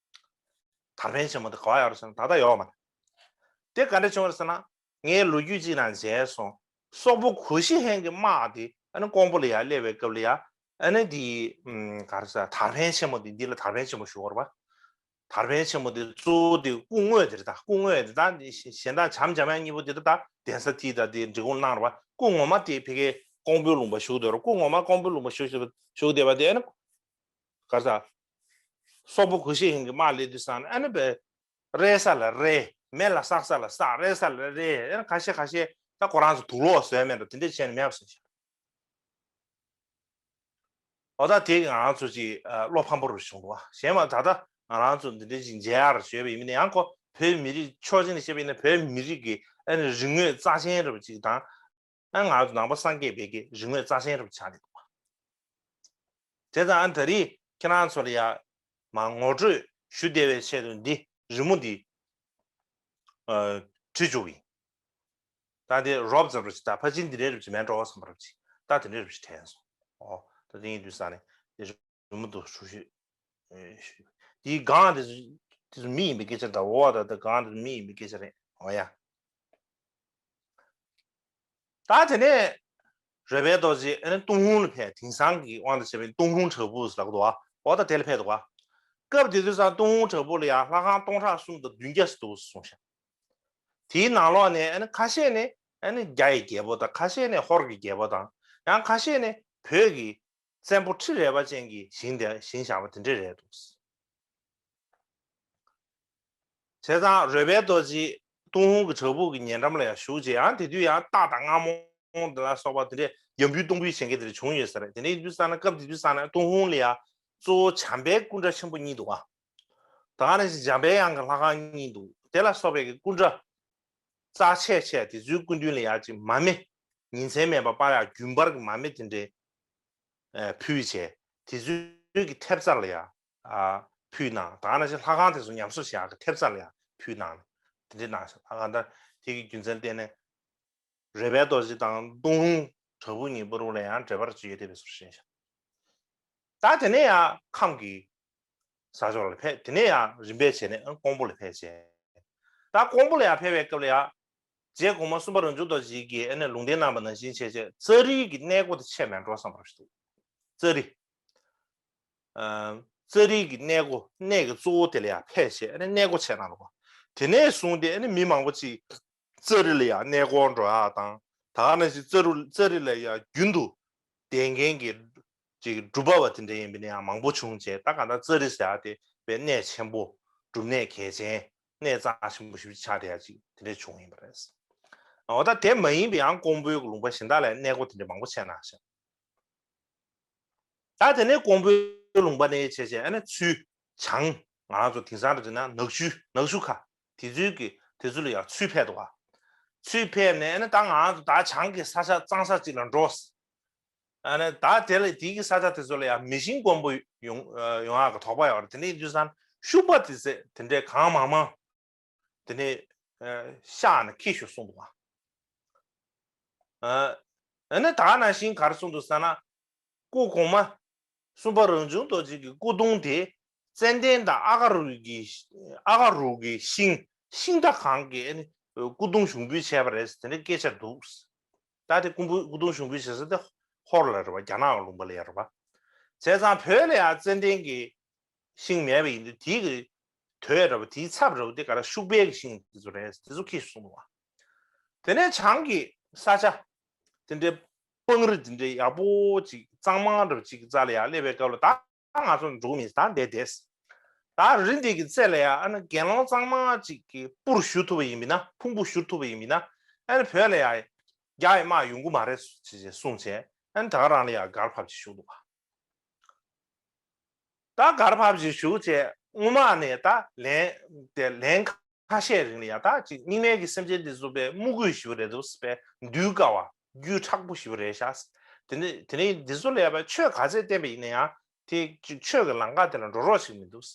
དར་འཕེན་ཆེན་མོ་དེ་ག་བ་ཡོད་རེད་ཟེར་ན་ད་ལྟ་ཡོད་མ་རེད། དེ་ག་འདྲ་བྱུང་བ་རེད་ཟེར་ན། ངའི་ལོ་རྒྱུས་གཅིག་ནང་མཇལ་སོང་། སོག་པོ་གོ་ཤྲི་ཧན་གྱི་དམག་དེ་ཨ་ནི་ཀོང་པོ་ལ་ཡར་སླེབས་པའི་སྐབས་ལ་ཡ། ཨ་ནི་དེ་ག་རེ་ཟེར་དར་འཕེན་ཆེན་མོ་དེ་འདི་ལ་དར་འཕེན་ཆེན་མོ་ཞུ་བ་རེད་པ། དར་འཕེན་ཆེན་མོ་དེ་གཙོ་བོ་དེ་སྐུ་དངོས་དེ་རེད་ད། སྐུ་དངོས་དེ་ད་གཞན་དག་བྱམས་འཇམ་དབྱངས་གཉིས་པོ་དེ་ད་གདན་ས་དེ་ད་དེ་འབྲི་གུང་གནང་རེད་པ། སྐུ་ངོ་མ་དེ་ཕ་གིའི་ཀོང་པོའི་ལུང་པ་བཞུགས་བསྡད་རེད། སྐུ་ངོ་མ་ཀོང་པོའི་ལུང་པ་བཞུགས་བཞུགས་བསྡད་པ་དེ་ཨ་ནི་ག་རེ་ཟེར། སོག་པོ་གོ་ཤྲི་ཧན་གྱི་དམག་སླེབས་དུས་ཙང་ཨ་ནི་བས། རེ་ས་ལ་རེ། མེ་ལ་བསྲེགས་ས་ལ་བསྲེགས། རེ་ས་ལ་རེ། ཨེ་ཁ་ཤས་ཁ་ཤས་ད་ཁོ་རང་ཚོ་དུག་ལོག་བཟོས་མེད་འགྲོ་དེ་འདྲས་བྱས་ནས་མེད་པ་བཟོས་ཤག་འོ་ད་དེ་ང་རང་ཚོ་ཅིག་བློ་ཕམ་པོ་རུ་བྱུང་འདུག་བ། གཞན་མ་ད་ལྟ་ང་རང་ཚོ་འདི་འདྲས་ཅིག་མཇལ་ཡག་རེ་བྱས་པ་ཡིན་ན་ཡང་ཁོ་བོད་མི་རིགས་ཕྱོགས་གཅིག་ནས་བཤད་པ་ཡིན་ན་བོད་མི་རིགས་ཀྱི་ཨ་ནི་རིག་དངོས་རྩ་ཆེན་རུ་ཅིག་དང་། ཨ་ང་ཚོ་ནང་པ་སངས་རྒྱས་པའི་གི་རིག་དངོས་རྩ་ཆེན་རུ་ཆགས་ནས་འདུག་བ། བྱས་ཙང་ཨ་ད་རེས་ཁྱེད་རང་ཚོ་ལ་ཡ་མ་ངོ་སྤྲོད་ཞུ་བདེ་བའི་ཆེད་དུ་འདི་རི་མོ་འདི་ཨ་བྲིས་བཅུག་ཡིན། ད་འདི་རོབ་ཙམ་རུ་ཅིག་ད་ཕ་ཆེན་འདི་འདྲའི་རུ་ཅིག་མེད་འགྲོ་བསམ་པ་རུ་ཅིག་ད་དེ་འདྲའི་རུ་ཅིག་དྲན་སོང་། ཨོ་ད་དེ་ཡིན་དུས་ས་ནས་འདི་རི་མོ་འདི་ཞུ་ཞུ། འདིའི་སྒང་དེ་ཚོ་དེ་ཚོ་མི་ཡིན་པའི་སྐད་ཆ་དང་འོ་བ་དང་དེ་སྒང་དེ་ཚོ་མི་ཡིན་པའི་སྐད་ཆ་རེད། འོ་ཡ། ད་དེ་ནས་རོལ་པའི་རྡོ་རྗེ་ཨ་ནི་ཏུན་ཧོང་ལ་ཕེབས། དེང་སང་གི་དབང་དུ་བྱས་པའི་ཏུན་ཧོང་བྲག་ཕུག་ཟེར་གི་འདུག་བ། འོ་ད་དེ་ལ་ཕེབས་འདུག་བ། སྐབས་དེ་དུས་སང་ཏུན་ཧོང་བྲག་ཕུག་ལ་ཡང་ལྷ་ཁང་སྟོང་ཕྲག་གསུམ་དང་བདུན་བརྒྱ་ཙམ་འདུག་གསུངས་ཤག་དེའི་ནང་ལོགས་ནས་ཨ་ནི་ཁ་ཤས་ནས་ཨ་ནི་རྒྱ་ཡི་རྒྱལ་པོ་དང་ཁ་ཤས་ནས་ཧོར་གྱི་རྒྱལ་པོ་དང་ཡང་ཁ་ཤས་ནས་བོད་ཀྱི་བཙན་པོ་ཁྲི་རལ་པ་ཅན་གྱིས་བཞེངས་ཏེ་བཞེངས་བཞག་པ་དེ་འདྲས་རེད་འདུག་བྱས་ཙང་རོལ་པའི་རྡོ་རྗེ་ཏུན་ཧོང་གི་བྲག་ཕུག་གི་ཉེ་འགྲམ་ལ་ཡང་བཞུགས་རྗེས་ཡང་དེ་དུས་ཡང་རྟ་དང་རྔ་མོང་དེ་ལ་སོགས་པ་དེ་འདྲས་ཡམ་བུའི་གཏུམ་པོའི་བྱེད་མཁན་དེ་འདྲ་བྱུང་ཡོད་ས་རེད། དེ་འདྲ་ཡིན་དུས་ཙང་ན་སྐབས་དེ་དུས་ཙང་ན་ཏུན་ཧོང་ལ་ཡང་གཙོ་བོ་བྱམས་པའི་སྐུ་འདྲ་ཆེན་པོ་གཉིས་འདུག་བ། ད་ག་ནང་བཞིན་འཇམ་པའི་དབྱངས་ཀྱི་ལྷ་ཁང་གཉིས་འདུག་དེ་ལ་སོགས་པའི་གི་སྐུ་འདྲ་རྩ་ཆེ་ཆེ་དེ་ཚོའི་སྐུ་མདུན་ལ་ཡང་ཅིག་མ་སྨད་ཉིན་མཚན་མེད་པར་པར་ཡང་རྒྱུན་པར་གྱི་མ་སྨད་དེ་འདྲའི་ཕུལ་བྱས་དེ་ཚོའི་གི་ཐེབས་རྩ་ལ་ཡང་ཕུལ་གནང་། ད་ག་ནང་བཞིན་ལྷ་ཁང་དེ་ཚོ་ཉམས་གསོ་བྱེད་ཡག་གི་ཐེབས་རྩ་ལ་ཡང་ཕུལ་གནང་། དེ་འདྲའི་གནང་ཞིང་ད་ག་ད་དེ་གི་རྒྱུ་མཚན་བརྟེན་ནས། རོལ་པའི་རྡོ་རྗེ་དང་ཏུན་ཧོང་བྲག་ཕུག་གཉིས་བར་ལ་ཡང་འབྲེལ་བ་ཅིག་ཡོད་བསྡད་པའི་བཟོ་འདྲ་ཞིག་ཡིན་ཤག་ད་དེ་ནས་ཡང་ཁམས་ཀྱི་ས་ཕྱོགས་ལ་ཕེབས། དེ་ནས་ཡང་རིམ་པས་བྱས་ནས་ཀོང་པོ་ལ་ཕེབས་བྱས། ད་ཀོང་པོ་ལ་ཡང་ཕེབས་པའི་སྐབས་ལ་ཡང་ རྗེ་གོང་མ་གསུམ་པ་རང་བྱུང་རྡོ་རྗེ་གིས་ཨ་ནི་ལུང་བསྟན་གནང་པ་ནང་བཞིན་བྱས་བྱས་ཙཱ་རི་གི་གནས་སྒོ་དེ་ཆད་མེད་འགྲོ་བསམ་པར་ཞུ། ཙཱ་རི། ཙཱ་རི་གི་གནས་སྒོ་གནས་ཀྱི་གཙོ་བོ་དེ་ལ་ཡང་ཕེབས་བྱས་ཨ་ནི་གནས་སྒོ་ཕྱེ་གནང་རོགས། དེ་ནས་བཟུང་སྟེ་ཨ་ནི་མི་མང་པོ་ཅིག་ཙཱ་རི་ལ་ཡང་གནས་སྐོར་འགྲོ་ཡག་དང་ད་ག་ནང་བཞིན་ཙཱ་རུ་ཙཱ་རི་ལ་ཡང་རྒྱུན་དུ་བསྡད་མཁན་གྱི་ཅིག་སྒྲུབ་པ་བ་དེ་འདྲ་ཡིན་པ་ནི་ཡང་མང་པོ་བྱུང་བྱས། ད་ག་ད་ཙཱ་རི་ཟེར་ཡག་དེ་དཔེ་གནས་ཆེན་པོ་སྒྲུབ་གནས་གལ་ཆེན་གནས་རྩ་ཆེན་པོ་ཞིག་ཆགས་བསྡད་ཡག་ཅིག་དེ་འདྲ་བྱུང་ཡིན་པ་རེད། འོ་ད་དེ་མ་ཡིན་པའི་ཡང་ཀོང་པོའི་ལུང་པ་གཞན་དག་ལ་གནས་སྐོར་དེ་འདྲ་མང་པོ་བྱས་གནང་ཤག་ད་དེ་ནས་ཀོང་པོའི་ལུང་པ་ནས་བྱས་བྱས་ཨ་ནི་ཚུར་བྱང་ང་ཚོ་དེང་སང་རེད་ན་ནག་ཆུ་ནག་ཆུ་ཁ་དེ་ཚུལ་གྱི་དེ་ཚུལ་ལ་ཡང་ཚུར་ཕེབས་འདུག་ག་ཚུར་ཕེབས་ནས་ཨ་ནི་ད་ང་ཚོ་ད་བྱང་གི་ས་ཆ་གཙང་ས་ཅིག་ལ་འགྲོ། ཨ་ནི་ད་དེ་ལ་དེ་གི་ས་ཆ་དེ་ཚོ་ལ་ཡང་མི་ཤིང་དཀོན་པོ་ཡོང་ཡོང་ཡག་གི་དོགས་པ་ཡོད་རེད། དེ་ནས་དུས་སང་ཤུག་པ་དེ་ཚེ་དེ་འདྲའི་གང་མང་མང་དེ་ནས་ཤག་ནས་འཁྱེར་ཤོག་གསུངས་འདུག་ག་ཨ་ནི་ད་ནང་བཞིན་ག་རེ་གསུངས་འདུག་ཟེར་ན། སྐུ་གོང་མ་གསུམ་པ་རང་བྱུང་རྡོ་རྗེ་གི་སྐུ་གདུང་དེ་ཙན་དན་དང་ཨ་ཀ་རུ་གི་ཨ་ཀ་རུ་གི་ཤིང་ཤིང་རྟ་གང་གི་ཨ་ནི་སྐུ་གདུང་ཞུགས་འབུལ་བྱས་པ་རེད་ཟེར་དེ་འདྲའི་སྐད་ཆ་འདུག་ད་དེ་སྐུ་འབུ་སྐུ་གདུང་ཞུགས་འབུལ་བྱེད་ས་དེ་ཧོར་ལ་རེད་པ། རྒྱ་ནག་ལུང་པ་ལ་ཡ་རེད་པ། བྱས་ཙང་བོད་ལ་ཡ་ཙན་དན་གྱི་ཤིང་མེད་པ་ཡིན་དུས་དེའི་གི་དོད་ར་བ་དེའི་ཚབ་ར་བ་དེ་ག་ར་ཤུག་པའི་གི་ཤིང་དེ་ཚོ་རེད། དེ་ཚོ་ཁྱེར་སོང་བ། དེ་ནས་བྱང་གི་ས་ཆ་དེ་འདྲའི་སྤང་རི་དེ་འདྲའི་ཡག་པོ་ཅིག་གཙང་མ་འདྲ་བ་ཅིག་གི་རྩ་ལ་ཡ་སླེབས་པའི་སྐབས་ལ་ད་ང་ཚོ་འགྲོ་གི་མིན། ད་འདས་འདས། ད་རི་འདི་གི་རྩེ་ལ་ཡ་ཨ་ནི་དགེ་སློང་གཙང་མ་ཅིག་གི་སྤུར་ཞུ་ཐུབ་པ་ཡིན་མིན་ན་ཕུང་པོ་ཞུ་ཐུབ་པ་ཡིན་མིན་ན་ཨ་ནི་བོད་ལ་ཡ་རྒྱ་ཡི་དམག་ཡོང་གི་མ་རེད་ཅེས་གསུངས་བྱས་ཨ་ནི་ད་ག་རང་ལ་ཡ་སྒར་ཕབ་ཅིག་ཞུགས་འདུག་ག་ད་སྒར་ཕབ་ཅིག་ཞུགས་བྱས་སྔོན་མ་ནས་ད་ལན་དེ་ལན་ཁ་ཤས་རིང་ལ་ཡ་ད་ཅིག་རྙིང་མའི་གི་སེམས་ཅན་འདི་ཚོ་པའི་དམུ་རྒོད་ཞིག་རེད་འདུག་པས་འདུལ་དཀའ་བ་རྒྱུད་མཁྲེགས་པོ་ཞིག་རེད་ཤག་དེ་ནས་དེ་ནས་འདི་ཚོ་ལ་ཡ་པའི་ཆོས་ག་ཚད་བསྟན་པ་ཡིན་ན་ཡང་དེ་ཅིག་ཆོས་ཀྱི་ལམ་ཁ་དེ་ལ་འགྲོ་རོགས་ཞིག་མི་འདུག་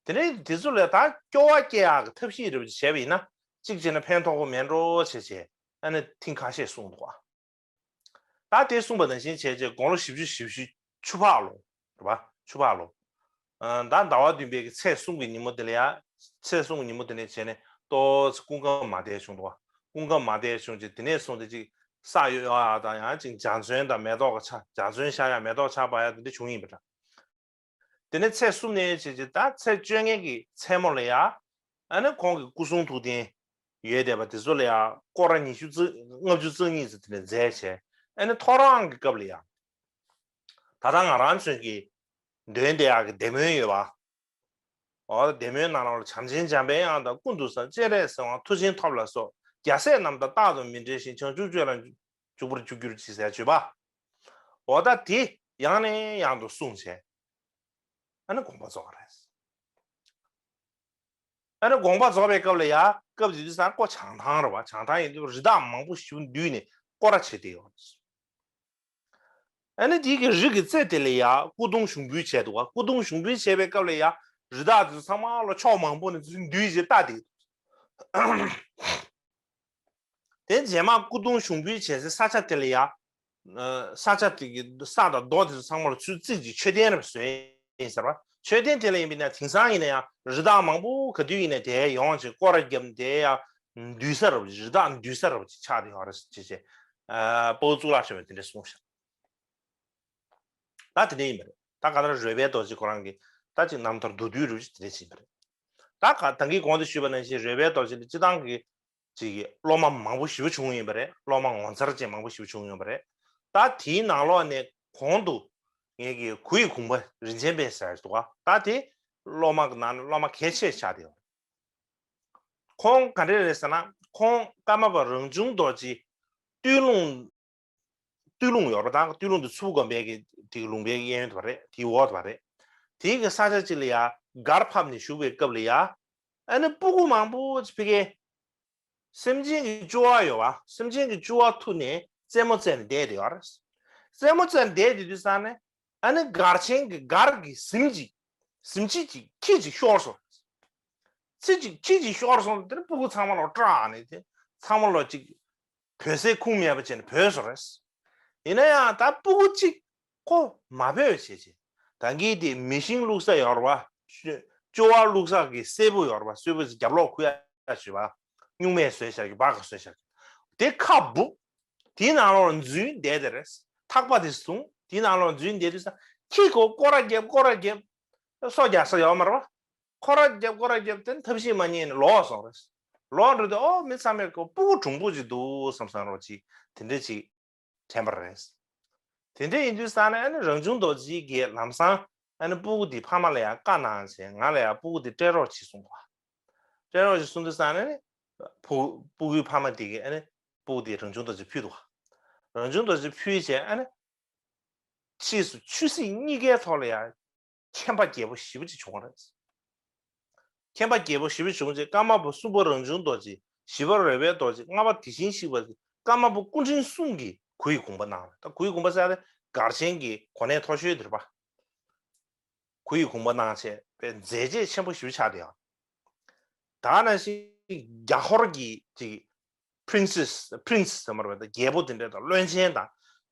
དེ་ནས་འདི་ཚོ་ལ་ད་སྐྱོ་བ་སྐྱེ་ཡག་གི་ཐབས་ཤེས་རེ་བ་ཅིག་བྱས་པ་ཡིན་ན་གཅིག་བྱས་ན་ཕན་ཐོགས་པོ་མེད་འགྲོ་བྱས་བྱས་ཨ་ནི་ཐེངས་ཁ་ཤས་གསུངས་འདུག་བ། ད་དེ་གསུངས་པ་ནང་བཞིན་བྱས་རྗེས་དགུང་ལོ་བཞི་བཅུ་ཞེ་བཞི་ཆུ་ཕག་ལོ་རེད་པ། ཆུ་ཕག་ལོ། ཨ་ད་ཟླ་བ་བདུན་པའི་གི་ཚེས་གསུམ་གྱི་ཉིན་མོ་དེ་ལ་ཡ། ཚེས་གསུམ་གྱི་ཉིན་མོ་དེ་ནས་བྱས་ནས་ཏོག་ཙམ་སྐུ་ཁམས་མ་བདེ་བྱུང་འདུག་བ། སྐུ་ཁམས་མ་བདེ་བྱུང་རྗེས་དེ་ནས་བཟུང་སྟེ་ཅིག་ས་གཡོ་ཡ་དང་ཡང་ཅིག་འཇའ་ཚོན་དང་མེ་ཏོག་གི་ཆ་འཇའ་ཚོན་ཤར་ཡ་མེ་ཏོག་ཆར་འབབ་ཡ་དེ་འདྲ་བྱུང་ཡིན་པ་འདྲ། དེ་ནས་ཚེས་གསུམ་ནས་བྱས་རྗེས་ད་ཚེས་བཅོ་ལྔའི་གི་མཚན་མོ་ལ་ཡ། ཨ་ནི་ཁོང་གི་སྐུ་གསུང་ཐུགས་རྟེན་ཡོད་བསྡད་པ་དེ་ཚོ་ལ་ཡ་སྐོར་ར་ཉི་ཤུ་རྩ་ལྔ་བཅུ་རྩ་གཉིས་ཙམ་དེ་ནས་མཛད་བྱས་ཨ་ནི་ཐོ་རངས་ཀྱི་སྐབས་ལ་ཡ། ད་ལྟ་ང་རང་ཚོའི་གི་འདོན་བསྡད་ཡག་གི་བདེ་སྨོན་ཡོད་པ། འོ་བདེ་སྨོན་ནང་ལ་བྱམས་ཆེན་འཇམ་པའི་དབྱངས་དང་ཀུན་ཏུ་བཟང་སྤྱན་རས་གཟིགས་དབང་མཐུ་ཆེན་ཐོབ་ལ་སོགས་རྒྱལ་སྲས་རྣམས་དང་རྟག་ཏུ་མི་འབྲལ་ཞིང་བྱང་ཆུབ་སྤྱོད་ལ་འཇུག་པར་གྱུར་ཅིག་ཟེར་བརྗོད་པ། འོ་ད་དེ་ཡང་ནས་ཡང་དུ་གསུངས་བྱས། ཨ་ནི་དགོངས་པ་རྫོགས་པ་རེད། ཨ་ནི་དགོངས་པ་རྫོགས་པའི་སྐབས་ལ་ཡ་སྐབས་དེ་དུས་སར་ཀོ་བྱང་ཐང་རེད་བ། བྱང་ཐང་ཡིན་དུས་རི་དྭགས་མང་པོ་ཞིག་འདུས་ནས་སྐོར་ར་བྱེད་དེ་ཡོད། ཨ་ནི་དེའི་གི་རི་གི་རྩེ་དེ་ལ་ཡ་སྐུ་གདུང་ཞུགས་འབུལ་བྱས་འདུག་བ། སྐུ་གདུང་ཞུགས་འབུལ་བྱས་པའི་སྐབས་ལ་ཡ་རི་དྭགས་དེ་ཚོ་ཚང་མ་ལ་ཕྱོགས་མང་པོ་ནས་ཚུར་འདུས་བྱས་ལྟ་དེ། དེ་རྗེས་མ་སྐུ་གདུང་ཞུགས་འབུལ་བྱས་སའི་ས་ཆ་དེ་ལ་ཡ། ས་ཆ་དེ་གི་ས་དང་རྡོ་དེ་ཚོ་ཚང་མ་ལ་ཚུར་རྩིག་ཅིག་མཆོད་རྟེན་རེ་བཟོས་ཡིན་ཟེར་བ། མཆོད་རྟེན་དེ་ལ་ཡིན་པས་ན་དེང་སང་ཡིན་ན་ཡང་རི་དྭགས་མང་པོ་ག་དུས་ཡིན་ན་དེ་ཡོང་ཅིག་སྐོར་ར་བརྒྱབ་དེ་ཡང་འདུས་ས་རེ་བ་ཅིག་རི་དྭགས་འདུས་ས་རེ་བ་ཅིག་ཆགས་དེ་ཡོད་རེད་ཅེས་ཅེས། དཔའ་བོ་གཙུག་ལག་ཆེན་པོས་དེ་འདྲ་གསུངས་ཤག་ད་དེ་འདྲ་ཡིན་པ་རེད། ད་ག་ད་རོལ་པའི་རྡོ་རྗེ་ཁོ་རང་གིས་ད་ཅིག་རྣམ་ཐར་མདོར་བསྡུས་རེ་བ་ཅིག་དེ་འདྲ་ཡིན་པ་རེད། ད་ག་ད་གིན་གོང་དུ་ཞུས་པ་ནང་བཞིན་རོལ་པའི་རྡོ་རྗེ་ལ་སྤྱི་བཏང་གི་ཅིག་གི་སློབ་མ་མང་པོ་ཞེ་པོ་བྱུང་ཡོད་པ་རེད། སློབ་མ་ངོ་མཚར་ཅན་མང་པོ་ཞེ་པོ་བྱུང་ཡོད་པ་རེད། ད་དེའི་ནང་ལོགས་ནས་གོང་དུ་ངེད་ཀྱི་གུ་ཡི་གུང་པ་རིན་ཆེན་དཔལ་ཟེར་འདུག་ག་ད་དེ་སློབ་མ་གི་ནང་ནས་སློབ་མ་གལ་ཆེ་ཆགས་བསྡད་ཡོད་རེད། ཁོང་ག་འདྲས་རེད་ཟེར་ན་ཁོང་ཀརྨ་པ་རང་བྱུང་རྡོ་རྗེ་སྟོད་ལུང་སྟོད་ལུང་ཡོད་རེད་པ། ད་སྟོད་ལུང་དུ་མཚུར་ཕུ་དགོན་པའི་གི་དེ་གི་ལུང་པའི་གཡས་གཡོན་དུ་བ་རེད། དེའི་འོག་ཏུ་བ་རེད། དེའི་གི་ས་ཆ་གཅིག་ལ་ཡ་སྒར་ཕབ་ནས་བཞུགས་པའི་སྐབས་ལ་ཡ། ཨ་ནི་སྤུ་གུ་མང་པོ་ཅིག་ཕ་གིའི་སེམས་ཅན་གྱི་སྐྱོ་བ་ཡོད་པ། སེམས་ཅན་གྱི་སྐྱོ་བ་ཐུག་ནས་རྩེད་མོ་རྩེ་ནས་བསྡད་དེ་ཡོད་རེད། རྩེད་མོ་རྩེ་ནས་བསྡད་དེ་དུས་ཙང་ནས་ཨ་ནི་སྒར་ཆེན་གྱི་སྒར་གྱི་གཟིམ་ཅིག་གཟིམ་ཅིག་ཅིག་ཁྱི་ཅིག་ཤོར་སོང་། ཁྱི་ཅིག་ཁྱི་ཅིག་ཤོར་སོང་། དེ་ནས་སྤུ་གུ་ཚང་མ་ལོག་སྐྲག་ནས་དེ་ཚང་མ་ལོག་ཅིག་བོད་ཟས་ཁུངས་མེད་པ་བྱས་ནས་བྲོས་སོང་རེད། ཡིན་ན་ཡང་ད་སྤུ་གུ་གཅིག་ཁོ་མ་བྲོས་བྱས་བྱས། ད་གིན་དེ་མེ་ཤིང་བླུགས་ས་ཡོད་རེད་པ། ཅོ་བ་བླུགས་ས་གི་སེར་པོ་ཡོད་རེད་པ། སེར་པོ་ཅིག་རྒྱབ་ལོག་ཁུར་ཡ་བྱས་པ། སྨྱུག་མས་བཟོས་བཞག་གི་སྦག་ག་བཟོས་བཞག་གི། དེ་ཁ་སྦུབ། དེའི་ནང་ལོགས་འཛུལ་བསྡད་དེ་རེད། ཐག་པ་དེ་བཟུང་། དེའི་ནང་ལོགས་འཛུལ་བསྡད་དུས་ས་ཁྱི་གོ་སྐོར་ར་རྒྱབ་སྐོར་ར་རྒྱབ། སོ་རྒྱག་ས་ཡོད་མ་རེད་པ། སྐོར་ར་རྒྱབ་སྐོར་ར་རྒྱབ་དེ་ཐབས་ཤེས་མ་རྙེད་ནས་ལོག་སོང་རེད། ལོག་འགྲོ་དུས་ཨོ་མི་ཚང་མས་ཁོ་སྤུ་གུ་གྲུང་པོ་ཅིག་འདུག་བསམ་བསམ་རོགས་ཅིག་དེ་འདྲ་ཅིག་དྲན་པ་རེད། དེ་འདྲ་ཡིན་དུས་ས་ནས་ཨ་ནི་རང་བྱུང་རྡོ་རྗེ་གིས་ལམ་སང་ཨ་ནི་སྤུ་གུ་དེ་ཕ་མ་ལ་ཡང་བཀའ་གནང་བྱས། ང་ལ་ཡང་སྤུ་གུ་དེ་སྤྲད་རོགས་བྱེད་གསུངས་པ། སྤྲད་རོགས་བྱེད་གསུངས་དུས་ས་ནས་ནི་ཕུ་སྤུ་གུའི་ཕ་མ་དེ་གིས་ཨ་ནི་སྤུ་གུ་དེ་རང་བྱུང་རྡོ་རྗེ་ཕུལ་འདུག་རང་བྱུང་རྡོ་རྗེ་ཕུལ་བྱས་ཨ་ནི་ཕྱིས་སུ་ཆོས་སྲིད་གཉིས་ཀའི་ཐོག་ལ་ཡང་མཁྱེན་པ་རྒྱས་པོ་ཞེ་པོ་ཅིག་བྱུང་བ་རེད། མཁྱེན་པ་རྒྱས་པོ་ཞེ་པོ་བྱུང་རྗེས་ཀརྨ་པ་གསུམ་པ་རང་བྱུང་རྡོ་རྗེ། བཞི་པ་རོལ་པའི་རྡོ་རྗེ། ལྔ་པ་དེ་བཞིན་གཤེགས་པ། ཀརྨ་པ་སྐུ་ཕྲེང་གསུམ་གྱིས་གུ་ཡི་དགོངས་པ་གནང་བ་རེད། ད་གུ་ཡི་དགོངས་པ་ཟེར་ཡ་དེ་གར་ཆེན་གྱི་གོ་གནས་མཐོ་ཤོས་དེ་རེད་པ། གུ་ཡི་དགོངས་པ་གནང་བྱས་པའི་མཛད་རྗེས་ཆེན་པོ་ཞེ་པོ་ཆགས་བསྡད་ཡོད། ད་ནང་བཞིན་རྒྱ་ཧོར་གྱི་ཅིག Princess Prince ཟེར་མ་རེད་པ། རྒྱལ་པོ་དེ་འདྲ་དང་བློན་ཆེན་དང་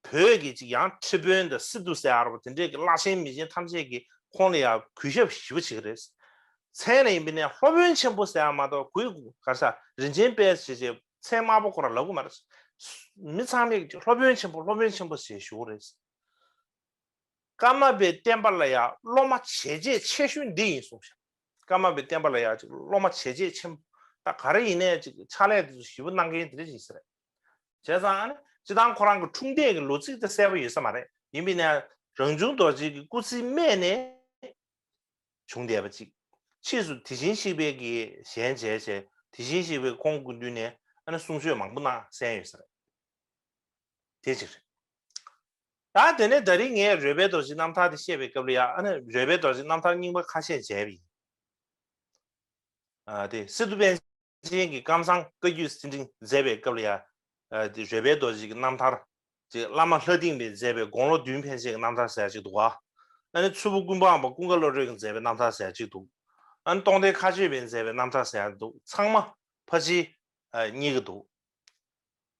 བོད་ཀྱི་ཅིག་ཡང་ཁྲི་དཔོན་དང་སི་ཏུ་ཟེར་ཡ་རེད་པ། དེ་འདྲས་ཀྱི་བླ་ཆེན་མི་ཆེན་ཐམས་ཅད་ཀྱིས་ཁོང་ལ་ཡང་གུས་ཞབས་ཞེ་པོ་བྱེད་ཀྱི་རེད། མཚན་ལ་ཡིན་པས་ན་སློབ་དཔོན་ཆེན་པོ་ཟེར་ཡ་མ་གཏོགས་གུས་གུས་ག་རེ་ཟ་རིན་ཆེན་དཔལ་ཞེས་བྱས་མཚན་དམར་པོ་ཁོ་རང་ལབ་ཀྱི་མ་རེད། མི་ཚང་མས་ཀྱི་སློབ་དཔོན་ཆེན་པོ་སློབ་དཔོན་ཆེན་པོ་ཞེས་ཞུ་གི་རེད། ཀརྨ་པའི་བསྟན་པ་ལ་ཡང་སློབ་མ་བྱས་རྗེས་ཆེ་ཤོས་འདི་ཡིན་གསུངས་ཤག་ཀརྨ་པའི་བསྟན་པ་ལ་ཡང་ཅིག་སློབ་མ་བྱས་རྗེས་ཆེན་པོ། ད་ག་རེ་ཡིན་ནའི་ཅིག་ཕྱག་ལས་དེ་ཚོ་ཞེ་པོ་གནང་མཁན་དེ་འདྲ་ཞིག་ཡིན་ས་རེད། བྱས་ཙང་ཨ་ནི་སྤྱི་བཏང་ཁོ་རང་གི་འཁྲུངས་འདས་ཀྱི་ལོ་ཚིགས་དེ་གསལ་པོ་ཡོད་ས་མ་རེད། ཡིན་པས་ན་རང་བྱུང་རྡོ་རྗེ་གི་སྐུ་ཚེའི་སྨད་ནས་བྱུང་བསྡད་པ་ཅིག་ཕྱིས་སུ་དེ་བཞིན་གཤེགས་པའི་གི་ཞལ་མཇལ་བྱས། དེ་བཞིན་གཤེགས་པའི་ཁོང་གི་མདུན་ནས་ཨ་ནི་གསུང་ཆོས་མང་པོ་གནང་གསན་ཡོད་ས་རེད། དེ་གཅིག་རེད། ད་དེ་ནས་ད་རིང་ངས་རོལ་པའི་རྡོ་རྗེ་རྣམ་ཐར་དེ་བཤད་པའི་སྐབས་ལ་ཡང་ཨ་ནི་རོལ་པའི་རྡོ་རྗེ་རྣམ་ཐར་རྙིང་པ་ཁ་ཤས་མཇལ་བ་ཡིན། ཨ་དེ་སི་ཏུ་པཎ་ཆེན་གྱིས་ཀམ་ཚང་བཀའ་བརྒྱུད་ཟིན་བྲིས་མཛད་པའི་སྐབས་ལ་ཡང་ཨ་དེ་རོལ་པའི་རྡོ་རྗེ་གི་རྣམ་ཐར་ཅིག་བླ་མ་ལྷ་ལྡིང་བས་མཛད་པའི་དགུང་ལོ་བདུན་ཕན་ཆད་ཀྱི་རྣམ་ཐར་ཟེར་ཡ་ཅིག་འདུག་ག་ཨ་ནི་མཚུར་ཕུ་ཀུན་སྤངས་པ་ཀུན་དགའ་བློ་གྲོས་ཀྱིས་མཛད་པའི་རྣམ་ཐར་ཟེར་ཡ་ཅིག་འདུག་ཨ་ནི་སྟོང་སྡེ་མཁའ་སྤྱོད་པས་མཛད་པའི་རྣམ་ཐར་ཟེར་ཡ་འདུག་ཚང་མ་ཕལ་ཆེར་ཨ་གཉིས་ཀ་འདུག་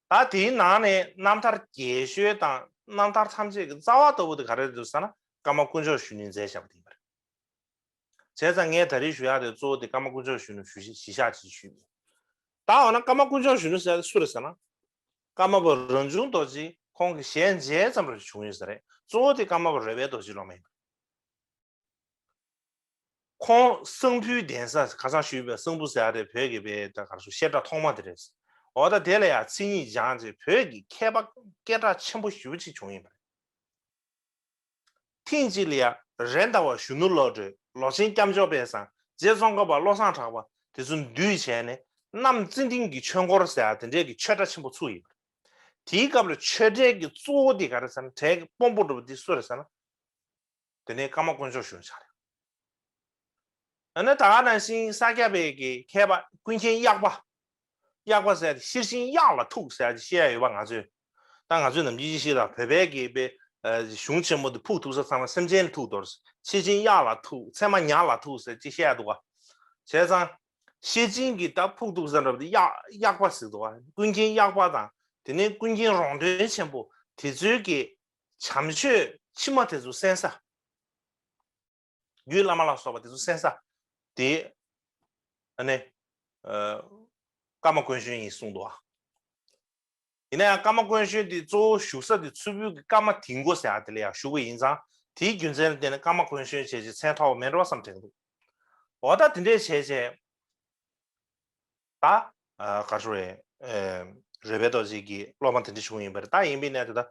ད་དེའི་ནང་ནས་རྣམ་ཐར་རྒྱས་ཤོས་དང་རྣམ་ཐར་ཐམས་ཅད་ཀྱི་རྩ་བ་ལྟ་བུ་དེ་ག་རེ་རེད་འདུག་ཟེར་ན་ཀརྨ་དཀོན་མཆོག་གཞོན་ནུས་མཛད་བཞག་པ་དེ་ཡིན་པ་རེད། བྱས་ཙང་ངས་ད་རེས་ཞུ་ཡག་དེ་གཙོ་བོ་དེ་ཀརྨ་དཀོན་མཆོག་གཞོན་ནུ་ཞུ་གཞི་གཞི་བཞག་ཅིག་ཞུས་ཡིན། ད་འོ་ན་ཀརྨ་དཀོན་མཆོག་གཞོན་ནུ་ཟེར་དེ་སུ་རེད་ཟེར་ན། ཀརྨ་པ་རང་བྱུང་རྡོ་རྗེ་ཁོང་གི་ཞལ་མཇལ་ཙམ་རེ་བྱུང་ཡོད་ས་རེད། གཙོ་བོ་དེ་ཀརྨ་པ་རོལ་པའི་རྡོ་རྗེ་སློབ་མ་ཡིན་པ། ཁོང་གསང་ཕུའི་གདན་ས་ཁ་སང་ཞུས་པའི་གསང་ཕུ་ཟེར་ཡ་དེ་བོད་ཀྱི་བའི་ད་ག་རེ་ཞུ་བཤད་གྲྭ་ཐོག་མ་དེ་རེད། འོ་ད་དེ་ལ་ཡང་མཚན་ཉིད་སྦྱངས་རྗེས་བོད་ཀྱི་མཁས་པ་སྐད་གྲགས་ཆེན་པོ་ཞེ་པོ་ཅིག་བྱུང་ཡིན་པ་རེད། ཐེངས་གཅིག་ལ་ཡང་རེད་མདའ་བ་གཞོན་ནུ་བློ་གྲོས། ལོ་ཆེན་སྐྱབས་མཆོག་དཔལ་བཟང་། རྗེ་ཙོང་ཁ་པ་བློ་བཟང་གྲགས་པ་དེ་ཚོ་འདུས་བྱས་ནས་གནམ་ཙན་དན་གྱི་ཆོས་འཁོར་ཟེར་ཡ་དེ་འདྲས་ཀྱི་ཆོས་གྲྭ་ཆེན་པོ་ཚུགས་ཡོད་པ་རེད། དེའི་སྐབས་ལ་ཆོས་གྲྭའི་གི་གཙོ་བོ་དེ་ག་རེ་ཟེར་ན་གྲལ་གྱི་དཔོན་པོ་འདྲ་པོ་དེ་སུ་རེད་ཟེར་ན། དེ་ནས་ཀརྨ་དཀོན་མཆོག་གཞོན་ནུ་ཆགས་རེད། ཨ་ནི་ད་ག་ནང་བཞིན་ས་སྐྱ་པའི་གི་མཁས་པ་ཀུན་མཁྱེན་གཡག་པ། གཡག་པ་ཟེར་ཏེ་ཤེར་ཕྱིན་གཡག་ལ་ཐུག་ཟེར་ཏེ་བཤད་ཡ་ཡོད་པ། ང་ཚོས་ད་ང་ཚོས་ནམ་རྒྱུན་ཅིག་བཤད་དང་བོད་པའི་གི་པའི་གཞུང་ཆེན་མོ་དེ་ཕུག་ཐུག་ས་ཚང་མ་སེམས་ཅན་ལ་ཐུག་དོར། ཤེར་ཕྱིན་གཡག་ལ་ཐུག་ཚད་མ་ཉག་ལ་ཐུག་ཟེར་ཅིག་བཤད་ཡ་འདུག་ག་བྱས་ཙང་ཤེར་ཕྱིན་གི་ད་ཕུག་ཐུག་ས་འདྲ་པོ་དེ་གཡག་གཡག་པ་ཟེར་འདུག་ག་ཀུན་མཁྱེན་གཡག་པ་དང་དེ་ནས་ཀུན་མཁྱེན་རོང་སྟོན་ཆེན་པོ་དེ་ཚོའི་གི་བྱམས་ཆོས་ཕྱི་མ་དེ་ཚོ་གསན་ས། རྒྱུད་བླ་མ་ལ་སོགས་པ་དེ་ཚོ་གསན་ས་དེ་ཨ་ནི་ཀརྨ་དཀོན་གཞོན་ཡིན་གསུངས་འདུག་ཨ། ཡིན་ན་ཡང་ཀརྨ་དཀོན་གཞོན་དེ་གཙོ་བོ་བཞུགས་ས་དེ་མཚུར་ཕུ་གི་ཀརྨ་དིང་མགོ་ཟེར་ཡ་དེ་ལ་ཡང་བཞུགས་པ་ཡིན་ཙང་དེའི་རྒྱུ་མཚན་ལ་བརྟེན་ནས་ཀརྨ་དཀོན་གཞོན་བྱས་རྗེས་མཚན་ཐོགས་པ་མེད་འགྲོ་བསམ་དྲན་འདུག་འོ་ད་དེ་འདྲས་བྱས་རྗེས། ད་ག་རེ་ཞུ་རེད། རོལ་པའི་རྡོ་རྗེ་གི་སློབ་མ་དེ་འདྲ་བྱུང་ཡིན་པ་རེད། ད་ཡིན་པས་ན་དེ་ད་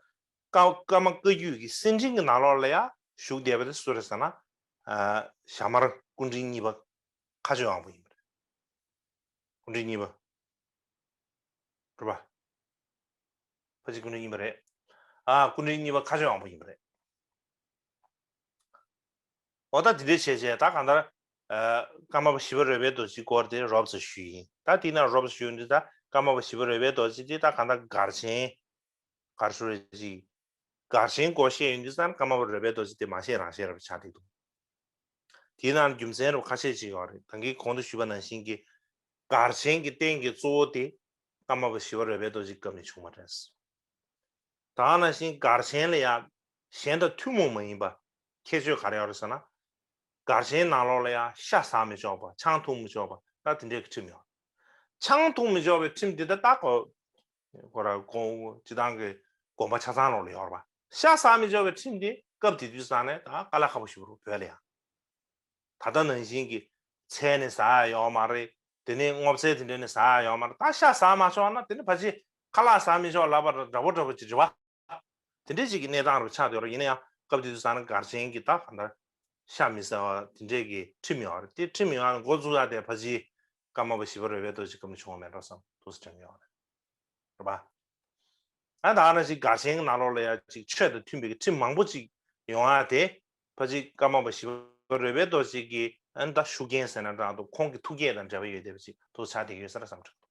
ཀ་ཀརྨ་བཀའ་བརྒྱུད་ཀྱི་གསེར་ཕྲེང་གི་ནང་ལོགས་ལ་ཡང་བཞུགས་བསྡད་པ་དེ་སུ་རེད་ཟེར་ན། ཞྭ་དམར་སྐུ་ཕྲེང་གཉིས་པ་མཁའ་སྤྱོད་དབང་པོ་ཡིན་པ་རེད། སྐུ་ཕྲེང་གཉིས་པ། རེད་པ། ཕལ་ཆེར་སྐུ་ཕྲེང་གཉིས་པ་རེད། ཨ་སྐུ་ཕྲེང་གཉིས་པ་མཁའ་སྤྱོད་དབང་པོ་ཡིན་པ་རེད། འོ་ད་དེ་འདྲའི་བྱས་བྱས་ད་གང་ལྟར། ཀརྨ་པ་ཞི་བ་རོལ་པའི་རྡོ་རྗེའི་སྐོར་དེ་རོབ་ཙམ་ཞུས་ཡིན། ད་དེ་ན་རོབ་ཙམ་ཞུས་ཡིན་དུས་ད་ཀརྨ་པ་ཞི་བ་རོལ་པའི་རྡོ་རྗེ་དེ་ད་གང་ལྟར་གར་ཆེན། གར་ཞུ་རེ་ཅིག་གར་ཆེན་སྐོར་བཤད་ཡོང་དུས་ཙང་ཀརྨ་པ་རོལ་པའི་རྡོ་རྗེ་དེ་མ་བཤད་རང་བཤད་རབ་ཆགས་བསྡད་འདུག་དེའི་ནང་རྒྱུ་མཚན་རབ་ཁ་ཤས་ཅིག་ཡོད་རེད། ད་གིན་གོང་དུ་ཞུས་པ་ནང་བཞིན་གྱི་གར་ཆེན་གྱི་རྟེན་གྱི་གཙོ་བོ་དེ་ཀརྨ་པ་ཞི་བ་རོལ་པའི་རྡོ་རྗེ་སྐབས་ནས་བྱུང་བ་རེད། ད་ནང་བཞིན་གར་ཆེན་ལ་ཡང་གཞན་དང་ཐུན་མོང་མ་ཡིན་པ་ཁྱད་ཆོས་ག་རེ་ཡོད་རེད་ཟེར་ན། གར་ཆེན་ནང་ལོགས་ལ་ཡང་ཤ་ཟ་མི་ཆོག་པ་ཆང་འཐུང་མི་ཆོག་པ་ད་དེ་འདྲའི་ཁྲིམས་ཡོད། ཆང་འཐུང་མི་ཆོག་པའི་ཁྲིམས་དེ་ད་ད་གོ་ཁོ་ར་དགོན་སྤྱི་བཏང་གི་དགོན་པ་ཆ་ཚང་ལོག་ལ་ཡོད་རེད་པ། ཤ་ཟ་མི་ཆོག་པའི་ཁྲིམས་དེ་སྐབས་དེ་དུས་ཙང་ནས་ད་དཀའ་ལས་ཁག་པོ་ཞིག་རེད་བོད་ལ་ཡང་། ད་ལྟ་ནང་བཞིན་གྱི་ཚལ་ནས་ཟ་ཡ་ཡོད་མ་རེད། དེ་ནས་སྔོ་ཚལ་དེ་འདྲ་ནས་ཟ་ཡ་ཡོད་མ་རེད། ད་ཤ་ཟ་མ་ཆོག་ན་དེ་ནས་ཕལ་ཆེར་ཁ་ལག་ཟ་མི་ཆོག་ལབ་པ་འདྲ་པོ་འདྲ་པོ་ཅིག་རེད་པ། དེ་འདྲའི་ཅིག་གི་གནས་སྟངས་རུ་ཆགས་བསྡད་ཡོད་རེད། ཡིན་ན་ཡང་སྐབས་དེ་དུས་ཙང་ན་སྒར་ཆེན་གྱི་ད་ག་འདྲ་ཤ་མི་ཟ་བ་དེ་འདྲའི་གི་ཁྲིམས་ཡོད་རེད། དེ་ཁྲིམས་ཡོད་ཡང་འགོ་འཛུགས་ཡ་དེ་ཕལ་ཆེར་ཀརྨ་པ་ཞི་བ་རོལ་པའི་རྡོ་རྗེ་སྐབས་ནས་བྱུང་བ་མེད་འགྲོ་བསམ་འདུག་སེ་དྲན་གྱི་ཡོད་རེད། རེད་པ། ཨ་ད་ནང་བཞིན་སྒར་ཆེན་གྱི་ནང་ལོགས་ལ་ཡ་ཅིག་ཆོས་དང་མཐུན་པའི་ཁྲིམས་མང་པོ་ཅིག་ཡོང་ཡ་དེ་ཕལ་ཆེར་ཀརྨ་པ་ཞི་བ་རོལ་པའི་རྡོ་རྗེ་གི་ཨ་ད་ཤུགས་རྐྱེན་ཟེར་ན་འདྲ་འདུག་ཁོང་གི་ཐུགས་བསྐྱེད་དང་འབྲེལ་བ་ཡོད་བསྡད་པ་ཅིག་ཏུ་ཆགས་བསྡད་ཡོད་ས་རེད་བསམ་གྱི་